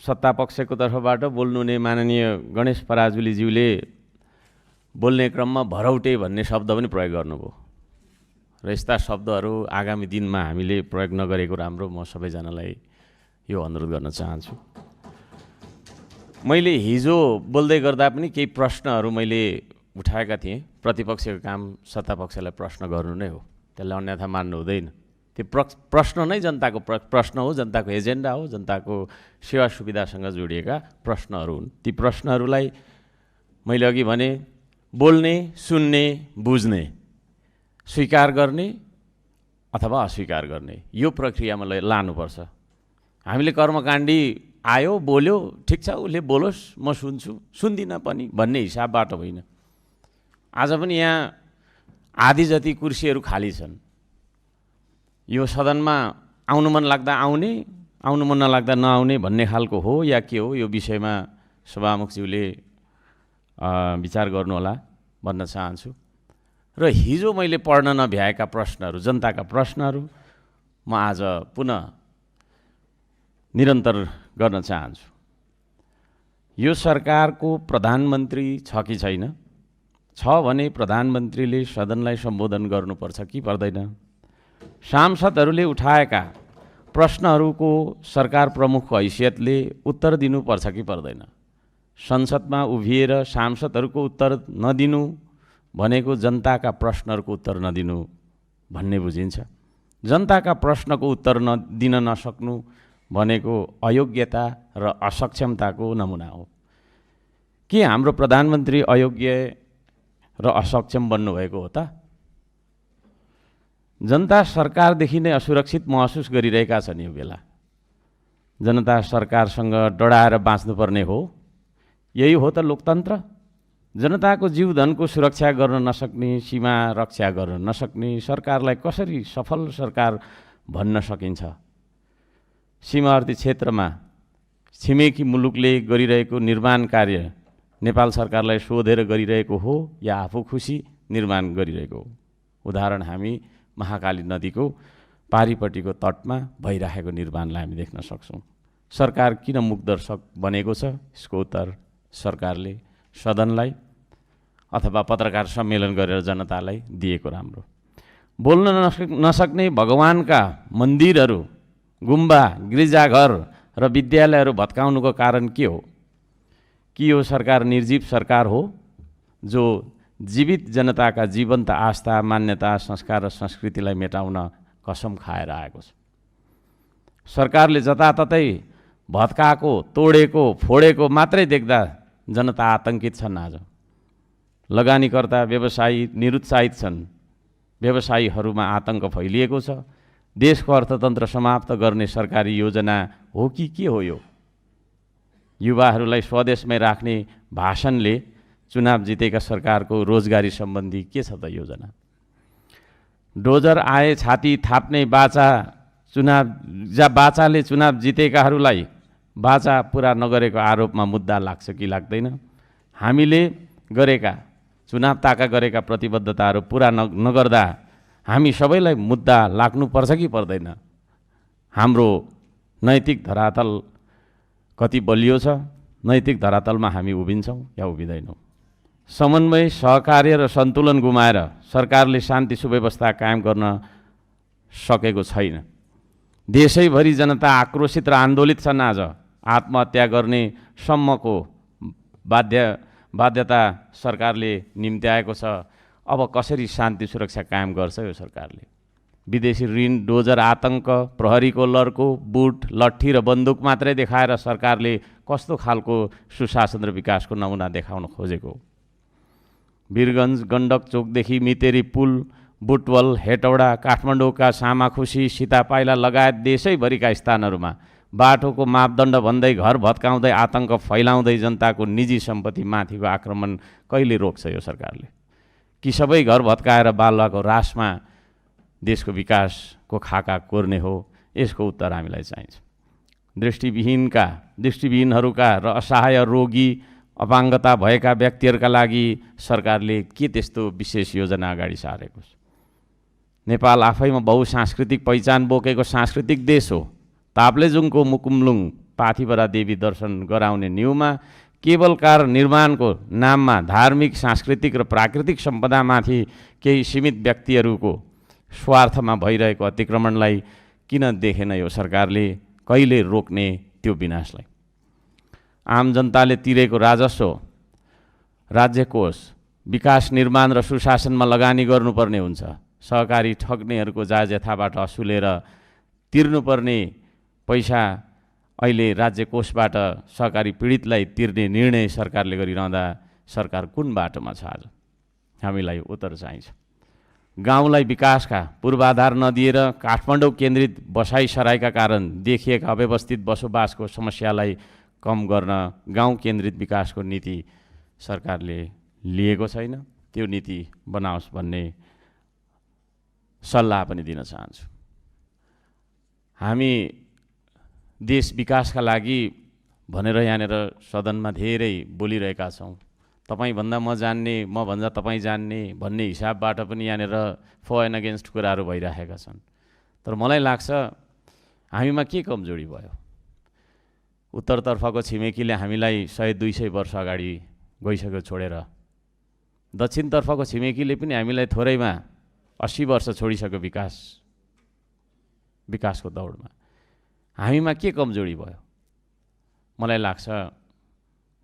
सत्तापक्षको तर्फबाट बोल्नुहुने माननीय गणेश पराजुलीज्यूले बोल्ने क्रममा भरौटे भन्ने शब्द पनि प्रयोग गर्नुभयो र यस्ता शब्दहरू आगामी दिनमा हामीले प्रयोग नगरेको राम्रो म सबैजनालाई यो अनुरोध गर्न चाहन्छु। मैले हिजो बोल्दै गर्दा पनि केही प्रश्नहरू मैले उठाएका थिएँ। प्रतिपक्षको काम सत्तापक्षलाई प्रश्न गर्नु नै हो, त्यसलाई अन्यथा मान्नु हुँदैन। त्यो प्रश्न नै जनताको प्रश्न हो, जनताको एजेन्डा हो, जनताको सेवा सुविधासँग जोडिएका प्रश्नहरू हुन्। ती प्रश्नहरूलाई मैले अघि भने बोल्ने, सुन्ने, बुझ्ने, स्वीकार गर्ने अथवा अस्वीकार गर्ने यो प्रक्रियामा लानुपर्छ। हामीले कर्मकाण्डी आयो बोल्यो, ठिक छ उसले बोलोस् म सुन्छु, सुन्दिनँ पनि भन्ने हिसाबबाट होइन। आज पनि यहाँ आधी जति कुर्सीहरू खाली छन्। यो सदनमा आउनु मन लाग्दा आउने, आउनु मन नलाग्दा नआउने भन्ने खालको हो या के हो, यो विषयमा सभामुखज्यूले विचार गर्नुहोला भन्न चाहन्छु। र हिजो मैले पढ्न नभ्याएका प्रश्नहरू, जनताका प्रश्नहरू म आज पुनः निरन्तर गर्न चाहन्छु। यो सरकारको प्रधानमन्त्री छ कि छैन? छ भने प्रधानमन्त्रीले सदनलाई सम्बोधन गर्नुपर्छ कि पर्दैन? सांसदहरूले उठाएका प्रश्नहरूको सरकार प्रमुखको हैसियतले उत्तर दिनुपर्छ कि पर्दैन? संसदमा उभिएर सांसदहरूको उत्तर नदिनु भनेको जनताका प्रश्नहरूको उत्तर नदिनु भन्ने बुझिन्छ। जनताका प्रश्नको उत्तर दिन नसक्नु भनेको अयोग्यता र असक्षमताको नमुना हो। के हाम्रो प्रधानमन्त्री अयोग्य र असक्षम बन्नुभएको हो त? जनता सरकारदेखि नै असुरक्षित महसुस गरिरहेका छन्। यो बेला जनता सरकारसँग डराएर बाँच्नुपर्ने हो। यही हो त लोकतन्त्र। जनताको जीवधनको सुरक्षा गर्न नसक्ने, सीमा रक्षा गर्न नसक्ने सरकारलाई कसरी सफल सरकार भन्न सकिन्छ? सीमावर्ती क्षेत्रमा छिमेकी मुलुकले गरिरहेको निर्माण कार्य नेपाल सरकारलाई सोधेर गरिरहेको हो या आफू खुसी निर्माण गरिरहेको हो? उदाहरण हामी महाकाली नदीको पारिपट्टिको तटमा भइरहेको निर्माणलाई हामी देख्न सक्छौँ। सरकार किन मुखदर्शक बनेको छ? यसको उत्तर सरकारले सदनलाई अथवा पत्रकार सम्मेलन गरेर जनतालाई दिएको राम्रो। बोल्न नसक्ने भगवानका मन्दिरहरू, गुम्बा, गिर्जाघर र विद्यालयहरू भत्काउनुको कारण के हो? कि यो सरकार निर्जीव सरकार हो जो जीवित जनताका जीवन्त आस्था, मान्यता, संस्कार र संस्कृतिलाई मेटाउन कसम खाएर आएको छ? सरकारले जताततै भत्काएको, तोडेको, फोडेको मात्रै देख्दा जनता आतङ्कित छन्। आज लगानीकर्ता व्यवसायी निरुत्साहित छन्। व्यवसायीहरूमा आतङ्क फैलिएको छ। देशको अर्थतन्त्र समाप्त गर्ने सरकारी योजना हो कि के हो यो? युवाहरूलाई स्वदेशमै राख्ने भाषणले चुनाव जितेका सरकारको रोजगारी सम्बन्धी के छ त योजना? डोजर आए छाती थाप्ने बाचा, बाचाले चुनाव जितेकाहरूलाई बाचा पुरा नगरेको आरोपमा मुद्दा लाग्छ कि लाग्दैन? हामीले गरेका चुनाव ताका गरेका प्रतिबद्धताहरू पुरा नगर्दा हामी सबैलाई मुद्दा लाग्नुपर्छ कि पर्दैन? हाम्रो नैतिक धरातल कति बलियो छ? नैतिक धरातलमा हामी उभिन्छौँ या उभिँदैनौँ? समन्वय, सहकार्य र सन्तुलन गुमाएर सरकारले शान्ति सुव्यवस्था कायम गर्न सकेको छैन। देशैभरि जनता आक्रोशित र आन्दोलित छन्। आज आत्महत्या गर्ने सम्मको बाध्यता सरकारले निम्त्याएको छ। अब कसरी शान्ति सुरक्षा कायम गर्छ यो सरकारले? विदेशी ऋण, डोजर, आतङ्क, प्रहरीको लर्को, बुट, लट्ठी र बन्दुक मात्रै देखाएर सरकारले कस्तो खालको सुशासन र विकासको नमुना देखाउन खोजेको? वीरगञ्ज, गण्डक चोकदेखि मितेरी पुल, बुटवल, हेटौडा, काठमाडौँका सामाखुसी, सीतापाइला लगायत देशैभरिका स्थानहरूमा बाटोको मापदण्ड भन्दै घर भत्काउँदै आतङ्क फैलाउँदै जनताको निजी सम्पत्ति माथिको आक्रमण कहिले रोक्छ यो सरकारले? कि सबै घर भत्काएर बालुवाको रासमा देशको विकासको खाका कोर्ने हो? यसको उत्तर हामीलाई चाहिन्छ। दृष्टिविहीनहरूका र असहाय, रोगी, अपाङ्गता भएका व्यक्तिहरूका लागि सरकारले के त्यस्तो विशेष योजना अगाडि सारेको छ? नेपाल आफैमा बहुसांस्कृतिक पहिचान बोकेको सांस्कृतिक देश हो। ताप्लेजुङको मुकुमलुङ पाथिभरा देवी दर्शन गराउने न्युमा केबल कार निर्माणको नाममा धार्मिक सांस्कृतिक र प्राकृतिक सम्पदामाथि केही सीमित व्यक्तिहरूको स्वार्थमा भइरहेको अतिक्रमणलाई किन देखेन यो सरकारले? कहिले रोक्ने त्यो विनाशलाई? आम जनताले तिरेको राजस्व, राज्य कोष, विकास निर्माण र सुशासनमा लगानी गर्नुपर्ने हुन्छ। सहकारी ठग्नेहरूको जायज यथाबाट असुलेर तिर्नुपर्ने पैसा अहिले राज्य कोषबाट सहकारी पीडितलाई तिर्ने निर्णय सरकारले गरिरहँदा सरकार कुन बाटोमा छ? आज हामीलाई उत्तर चाहिन्छ। गाउँलाई विकासका पूर्वाधार नदिएर काठमाडौँ केन्द्रित बसाइसराइका कारण देखिएका अव्यवस्थित बसोबासको समस्यालाई कम गर्न गाउँ केन्द्रित विकासको नीति सरकारले लिएको छैन। त्यो नीति बनाओस् भन्ने सल्लाह पनि दिन चाहन्छु। हामी देश विकासका लागि भनेर यहाँनिर सदनमा धेरै बोलिरहेका छौँ। तपाईभन्दा म जान्ने, म भन्दा तपाईँ जान्ने भन्ने हिसाबबाट पनि यहाँनिर फर एन्ड अगेन्स्ट कुराहरू भइरहेका छन्। तर मलाई लाग्छ हामीमा के कमजोरी भयो? उत्तरतर्फको छिमेकीले हामीलाई 100-200 वर्ष अगाडि गइसक्यो छोडेर, दक्षिणतर्फको छिमेकीले पनि हामीलाई थोरैमा 80 वर्ष छोडिसक्यो विकासको दौडमा। हामीमा के कमजोरी भयो? मलाई लाग्छ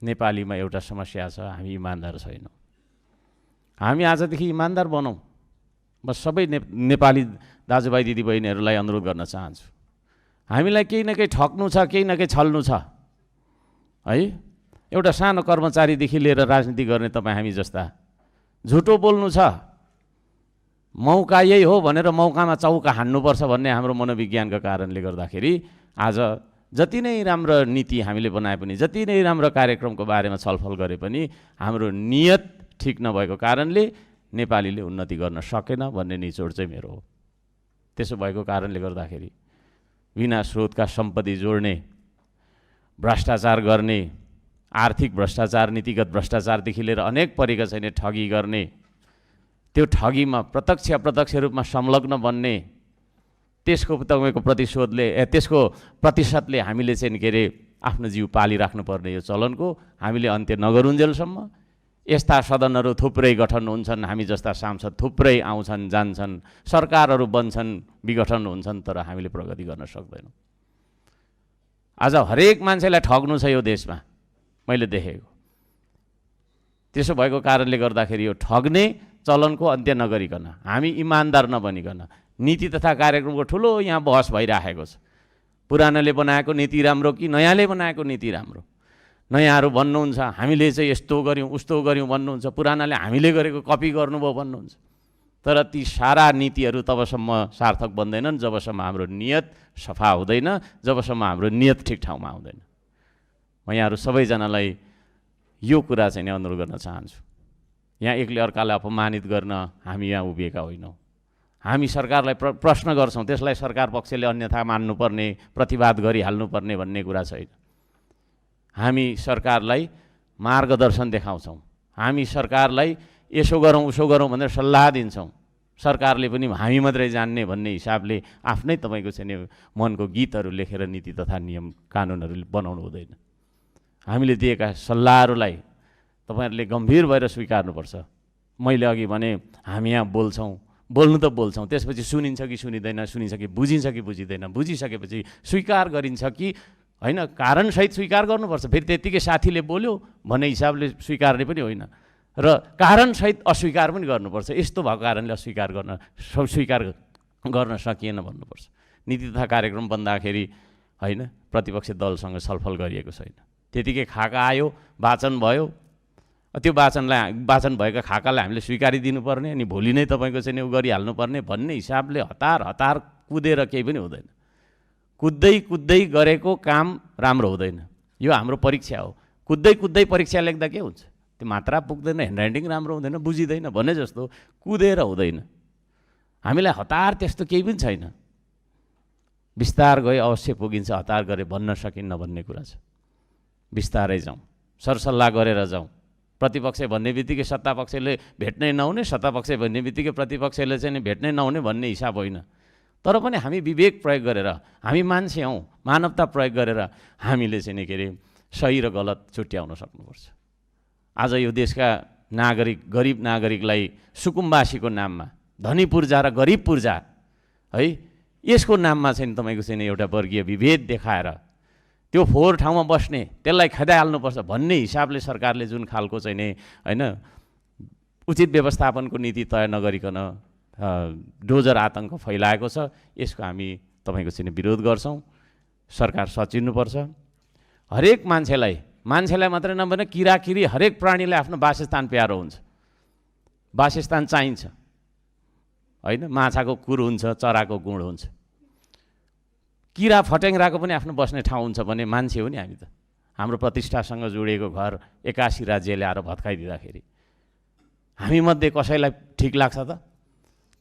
नेपालीमा एउटा समस्या छ, हामी इमान्दार छैनौँ। हामी आजदेखि इमान्दार बनौँ। म सबै नेपाली दाजुभाइ दिदीबहिनीहरूलाई अनुरोध गर्न चाहन्छु, हामीलाई केही न केही ठग्नु छ, केही न केही छल्नु छ है। एउटा सानो कर्मचारीदेखि लिएर राजनीति गर्ने तपाईँ हामी जस्ता झुटो बोल्नु छ, मौका यही हो भनेर मौकामा चौका हान्नुपर्छ भन्ने हाम्रो मनोविज्ञानका कारणले गर्दाखेरि आज जति नै राम्रो नीति हामीले बनाए पनि, जति नै राम्रो कार्यक्रमको बारेमा छलफल गरे पनि हाम्रो नियत ठिक नभएको कारणले नेपालीले उन्नति गर्न सकेन भन्ने निचोड चाहिँ मेरो हो। त्यसो भएको कारणले गर्दाखेरि बिना स्रोतका सम्पत्ति जोड्ने, भ्रष्टाचार गर्ने, आर्थिक भ्रष्टाचार, नीतिगत भ्रष्टाचारदेखि लिएर अनेक परेका छैन ठगी गर्ने, त्यो ठगीमा प्रत्यक्ष अप्रत्यक्ष रूपमा संलग्न बन्ने, त्यसको तपाईँको त्यसको प्रतिशतले हामीले चाहिँ के अरे आफ्नो जीव पालिराख्नुपर्ने यो चलनको हामीले अन्त्य नगरुन्जेलसम्म यस्ता सदनहरू थुप्रै गठन हुन्छन्, हामी जस्ता सांसद थुप्रै आउँछन् जान्छन्, सरकारहरू बन्छन्, विघटन हुन्छन्, तर हामीले प्रगति गर्न सक्दैनौँ। आज हरेक मान्छेलाई ठग्नु छ यो देशमा, मैले देखेको। त्यसो भएको कारणले गर्दाखेरि यो ठग्ने चलनको अन्त्य नगरिकन, हामी इमान्दार नबनिकन नीति तथा कार्यक्रमको ठुलो यहाँ बहस भइराखेको छ। पुरानोले बनाएको नीति राम्रो कि नयाँले बनाएको नीति राम्रो? नयाँहरू भन्नुहुन्छ हामीले चाहिँ यस्तो गऱ्यौँ उस्तो गऱ्यौँ भन्नुहुन्छ, पुरानाले हामीले गरेको कपी गर्नुभयो भन्नुहुन्छ। तर ती सारा नीतिहरू तबसम्म सार्थक बन्दैनन् जबसम्म हाम्रो नियत सफा हुँदैन, जबसम्म हाम्रो नियत ठिक ठाउँमा आउँदैन। म यहाँहरू सबैजनालाई यो कुरा चाहिँ अनुरोध गर्न चाहन्छु, यहाँ एकले अर्कालाई अपमानित गर्न हामी यहाँ उभिएका होइनौँ। हामी सरकारलाई प्रश्न गर्छौँ, त्यसलाई सरकार पक्षले अन्यथा मान्नुपर्ने, प्रतिवाद गरिहाल्नुपर्ने भन्ने कुरा छैन। हामी सरकारलाई मार्गदर्शन देखाउँछौँ, हामी सरकारलाई यसो गरौँ उसो गरौँ भनेर सल्लाह दिन्छौँ। सरकारले पनि हामी मात्रै जान्ने भन्ने हिसाबले आफ्नै तपाईँको चाहिँ मनको गीतहरू लेखेर नीति तथा नियम कानुनहरू बनाउनु हुँदैन। हामीले दिएका सल्लाहहरूलाई तपाईँहरूले गम्भीर भएर स्वीकार्नुपर्छ। मैले अघि भने हामी यहाँ बोल्नु त बोल्छौँ, त्यसपछि सुनिन्छ कि सुनिँदैन, सुनिन्छ कि बुझिन्छ कि बुझिँदैन, बुझिसकेपछि स्वीकार गरिन्छ कि होइन, कारणसहित स्वीकार गर्नुपर्छ। फेरि त्यत्तिकै साथीले बोल्यो भन्ने हिसाबले स्वीकार्ने पनि होइन, र कारणसहित अस्वीकार पनि गर्नुपर्छ। यस्तो भएको कारणले स्वीकार गर्न सकिएन भन्नुपर्छ। नीति तथा कार्यक्रम बन्दाखेरि होइन, प्रतिपक्ष दलसँग छलफल गरिएको छैन, त्यतिकै खाका आयो, वाचन भयो, त्यो वाचन भएका खाकालाई हामीले स्वीकारिदिनुपर्ने, अनि भोलि नै तपाईँको चाहिँ गरिहाल्नुपर्ने भन्ने हिसाबले हतार कुदेर केही पनि हुँदैन। कुद्दै गरेको काम राम्रो हुँदैन। यो हाम्रो परीक्षा हो। कुद्दै परीक्षा लेख्दा के हुन्छ? त्यो मात्रा पुग्दैन, ह्यान्डराइटिङ राम्रो हुँदैन, बुझिँदैन भने जस्तो कुदेर हुँदैन। हामीलाई हतार त्यस्तो केही पनि छैन। बिस्तार गए अवश्य पुगिन्छ, हतार गरे भन्न सकिन्न भन्ने कुरा छ। बिस्तारै जाउँ, सरसल्लाह गरेर जाउँ। प्रतिपक्ष भन्ने बित्तिकै सत्तापक्षले भेट्नै नहुने, सत्तापक्ष भन्ने बित्तिकै प्रतिपक्षले चाहिँ भेट्नै नहुने भन्ने हिसाब होइन। तर पनि हामी विवेक प्रयोग गरेर, हामी मान्छे हौँ, मानवता प्रयोग गरेर हामीले चाहिँ नि के अरे सही र गलत छुट्याउन सक्नुपर्छ। आज यो देशका नागरिक, गरिब नागरिकलाई सुकुम्बासीको नाममा, धनी पूर्जा र गरिब पूर्जा है, यसको नाममा चाहिँ तपाईँको चाहिँ एउटा वर्गीय विभेद देखाएर त्यो फोहोर ठाउँमा बस्ने त्यसलाई खेदाइहाल्नुपर्छ भन्ने हिसाबले सरकारले जुन खालको चाहिँ नि होइन उचित व्यवस्थापनको नीति तय नगरिकन डोजर आतङ्क फैलाएको छ, यसको हामी तपाईँको चाहिँ विरोध गर्छौँ। सरकार सचिन्नुपर्छ। हरेक मान्छेलाई मात्रै नभने किराकिरी हरेक प्राणीलाई आफ्नो वासस्थान प्यारो हुन्छ, वासस्थान चाहिन्छ होइन। माछाको कुर हुन्छ, चराको गुँड हुन्छ, किरा फट्याङ्ग्राको पनि आफ्नो बस्ने ठाउँ हुन्छ भने मान्छे हो नि हामी त। हाम्रो प्रतिष्ठासँग जोडिएको घर 81 राज्यले आएर भत्काइदिँदाखेरि हामीमध्ये कसैलाई ठिक लाग्छ त?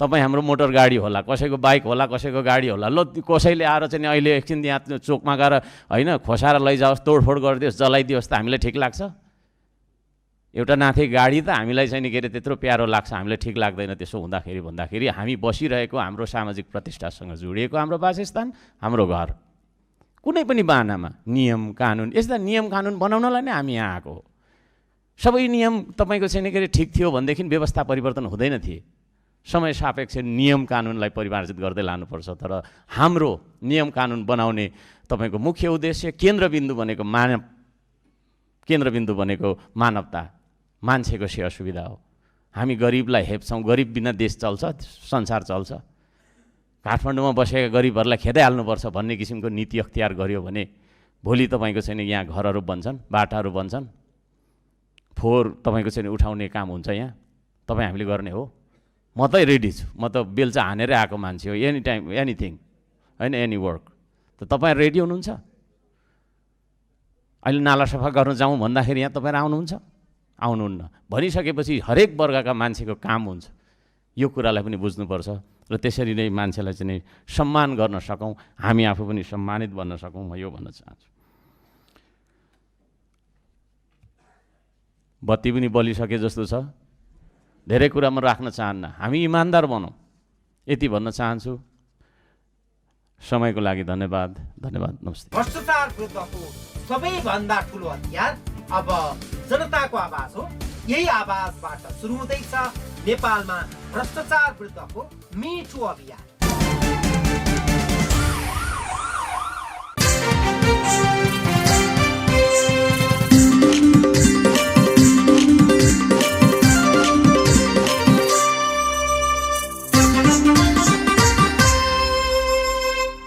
तपाईँ हाम्रो मोटर गाडी होला, कसैको बाइक होला, कसैको गाडी होला, ल कसैले आएर चाहिँ अहिले एकछिन यहाँ चोकमा गएर होइन खोसाएर लैजाओस्, तोडफोड गरिदियोस्, जलाइदियोस् त हामीलाई ठिक लाग्छ? एउटा नाथे गाडी त हामीलाई चाहिँ नि के अरे त्यत्रो प्यारो लाग्छ, हामीलाई ठिक लाग्दैन। त्यसो भन्दाखेरि हामी बसिरहेको हाम्रो सामाजिक प्रतिष्ठासँग जोडिएको हाम्रो वासस्थान, हाम्रो घर, कुनै पनि बाहनामा नियम कानुन, यस्ता नियम कानुन बनाउनलाई नै हामी यहाँ आएको हो। सबै नियम तपाईँको चाहिँ नि के अरे ठिक थियो भनेदेखि व्यवस्था परिवर्तन हुँदैन थिए। समय सापेक्ष नियम कानुनलाई परिमार्जित गर्दै लानुपर्छ। तर हाम्रो नियम कानुन बनाउने तपाईँको मुख्य उद्देश्य, केन्द्रबिन्दु भनेको मानवता, मान्छेको सेवा सुविधा हो। हामी गरिबलाई हेप्छौँ, गरिब बिना देश चल्छ, संसार चल्छ। काठमाडौँमा बसेका गरिबहरूलाई खेदाइहाल्नुपर्छ भन्ने किसिमको नीति अख्तियार गर्यो भने भोलि तपाईँको चाहिँ यहाँ घरहरू बन्छन्, बाटाहरू बन्छन्, फोहोर तपाईँको चाहिँ उठाउने काम हुन्छ। यहाँ तपाईँ हामीले गर्ने हो। म त रेडी छु, म त बेल्चा हानेरै आएको मान्छे हो, एनी टाइम एनिथिङ होइन, एनी वर्क। त तपाईँ रेडी हुनुहुन्छ? अहिले नाला सफा गर्न जाउँ भन्दाखेरि यहाँ तपाईँहरू आउनुहुन्छ? आउनुहुन्न। भनिसकेपछि हरेक वर्गका मान्छेको काम हुन्छ। यो कुरालाई पनि बुझ्नुपर्छ र त्यसरी नै मान्छेलाई चाहिँ सम्मान गर्न सकौँ, हामी आफू पनि सम्मानित बन्न सकौँ, म यो भन्न चाहन्छु। बत्ती पनि बलिसके जस्तो छ, धेरै कुरा म राख्न चाहन्न। हामी इमान्दार बनौँ, यति भन्न चाहन्छु। समयको लागि धन्यवाद, नमस्ते। भ्रष्टाचार विरुद्धको सबैभन्दा ठुलो हतियार अब जनताको आवाज हो। यही आवाजबाट सुरु हुँदैछ नेपालमा भ्रष्टाचार विरुद्धको मिठो अभियान।